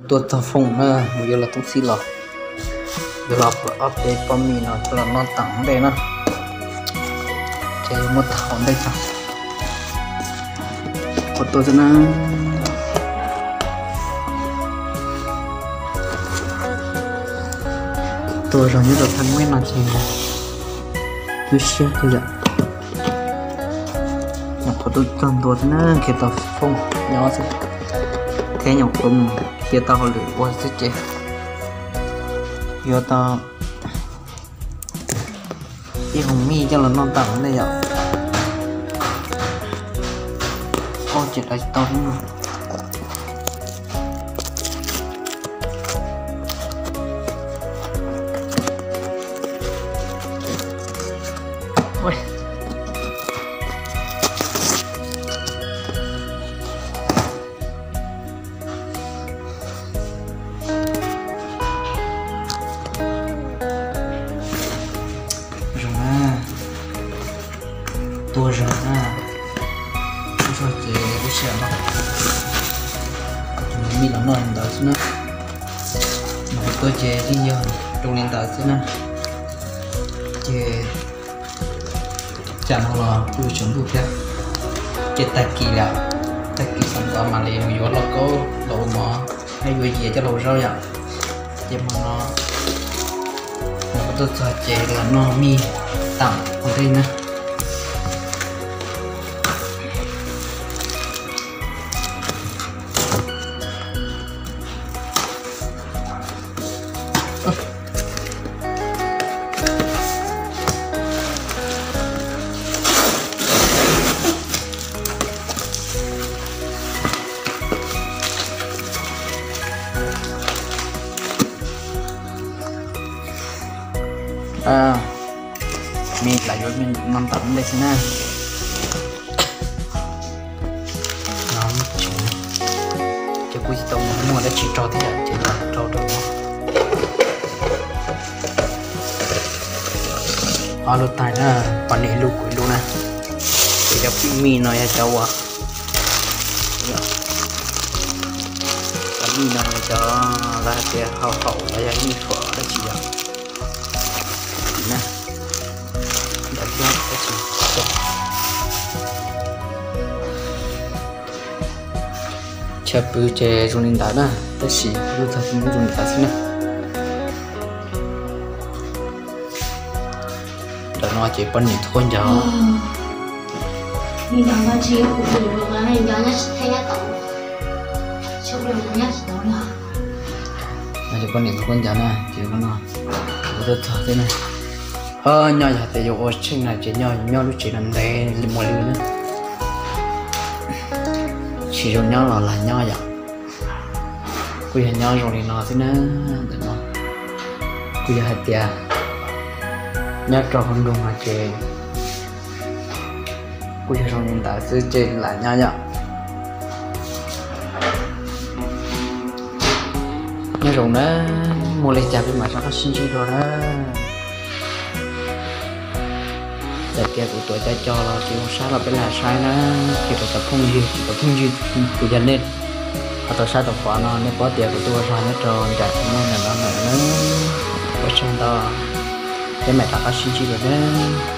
Tuaj txog Fooj na, mus yuav los tub xib los, yuav los pab ob peb pob mis no coj los noj tam ntej na. Ces yuav muab thaum ntej tso. Qhov tuaj xwb na. Tuaj zog nyob rau thaj muab no ces lub siab kawg yom. Nyuam qhuav tuaj txog ntua xwb na, khiav tau Fooj nyob xwb, thiab nyuam qhuav mus khiav tau hauj lwm ua xwb ces yuav tau ib hoos mij coj los noj tam ntej yom. Ua ces dai tsis tau li. Zoo na, tuaj zoo na. Ua tsaug ces lub sij hawm no, tus me mij los noj li ntawd xwb na. Mas tuaj ces yeej yog zoo li ntawd xwb na. Ces tsam no los kuj yuav tsaus ntuj thiab, ces tag kis lawm, tag kis xav ntxov mam li mus yuav lauj kaub los ua mov, yuav yias coj los ua zaub yom. Ces hmo no kuv tuaj txog ces los noj mij tam ua ntej na. Mij lam yuav noj tam ntej xwb na. Ces kuj tsis tau muaj dab tsi rau thiab ces lam rau rau no. Ob lub tais na, poj niam lub kuv lub na. Ces cov mij no yog cov uas, cov mij no yog cov lawv hais tias hau haum los yog mij fam dab tsi yom. Chaw pw ces zoo li ntawd na, tab sis lub txog zoo li ntawd xwb na. Ntawm no ces poj niam tus khaub ncaws. No ces poj niam tus khaub ncaws na, ces no kuv tuaj txog xwb na. Nyob yog tias yuav ua tsheej na ces nyob nyob lub tsev no ntev li mus li na. Tsis zoo nyob los lam nyob yom. Kuj yog nyob zoo li no xwb na. Ntawm no kuj yog hais tias nyob rau hauv nroog no ces kuj yog zoo li ntawd xwb ces lam nyob yom. Nyob zoo na, muaj li cas peb mam rov qab sib ntsib dua na. Txawm tias kuv tuaj cov cov los tsis zoo saib los peb lam saib na. Qhia rau cov phooj ywg, cov phooj ywg, kuv yog nej ho tau saib tau pom no nej paub tias kuv tuaj ua zog nyob rau nram no na. Ua tsaug ntau, peb mam rov qab sib ntsib dua na.